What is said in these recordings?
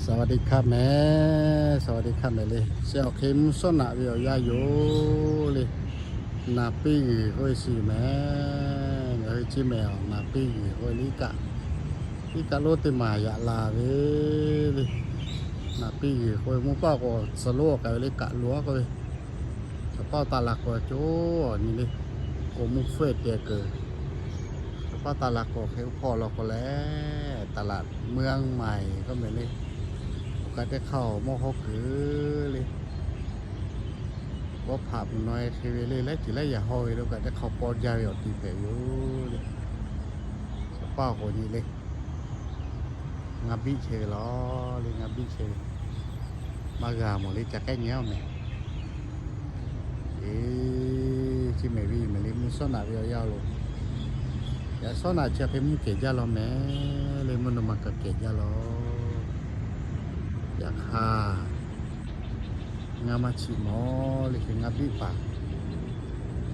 สวัสดีครับ mehˍ, สวัสดีครับ mehˍ le. Chi awˬ hk'e mvuhˇ shawˉ naꞈ ve awˬ yanˇ yoˬ le. Naˍ piˇ g'uiˬ k'oˆ ve shiˍ mehˍ. Ngaˬ hui Ceˇ mehˍ awˬ naˍ piˇ g'uiˬ k'oˆ ve le kaꞈ, iˉ kaˆ lonˉ teˇ maˬ yaꞈ la ve le. Naˍ piˇ g'uiˬ k'oˆ ve mvuhˇ paˆ k'o tcuh lonˉ k'ai ve le kaꞈ loꞈ k'oˆ ve, chaw paˆ taˍ la k'o co awˬ nyi le, k'o mvuhˇ hpfuhˇ te kuˬ. Chaw paˆ taˍ la k'o hk'e uˉ hpawˇ law k'o leh, taˍ laꞈ meuˇ anˇ maiˬ k'oˆ mehˍ le. Oˇ kaꞈ teˇ hk'aˇ awˬ mawˇ hawˉ kuiˬ le. Bawˇ hpaꞈ mvuhˬ naw e hk'e ve le, laiˉ ceuˬ laiˉ yaꞈ haw ve le, oˇ kaꞈ teˇ hk'aˇ pawˇ jaˇ ve awˬ ti hpehꞈ yoˬ le. Chaw paˆ awˬ k'oˍ nyi le. Ngaˇ biˆ chehˇ ve laˬ le, ngaˇ biˆ chehˇ ve. Maˇ g'a mawˬ le, ca k'ehˉ nyi aˬ mehˍ. Eˬ, Ceˇ mehˍ ve mehˍ le, mvuhˇ shawˉ naꞈ ve awˬ yanˇ lo, yaꞈ shawˉ naꞈ chi hk'e mvuhˇ kehˬ jaˇ law mehˍ le, mvuhˇ naw ma kaꞈ kehˬ jaˇ law. Yaꞈ hk'aˇ, ngaˇ maˇ chiꞈ mawˬ le, hk'e ngaˇ biˆ paˍ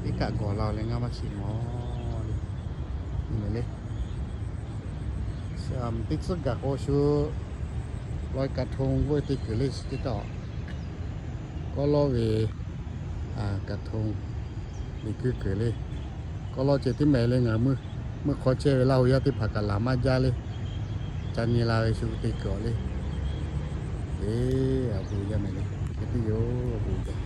iˉ kaˆ gawˬ la leh ngaˇ maˇ chiꞈ mawˬ le. Mehˍ le, teˇ tcuhˉ gaˬ k'o shu ลอยกระทง k'oˆ ve te kuˬ le, chi teˇ taw kawˇ lawˇ ve kaˍ hto liꞈ kuiˉ kuiˬ le. Kawˇ lawˇ ceh tiˉ mehˍ le, ngaˬ meuˇ hk'aw chehˇ ve Laˇ huˍ yaˇ teˇ hpaˍ kaꞈ laˬ maˇ jaˇ le. Ca nyi la ve shu te kuˬ awˬ le. Eˬ, awˬ bon jaˇ mehˍ le, hk'e te yoˬ, awˬ bon jaˇ.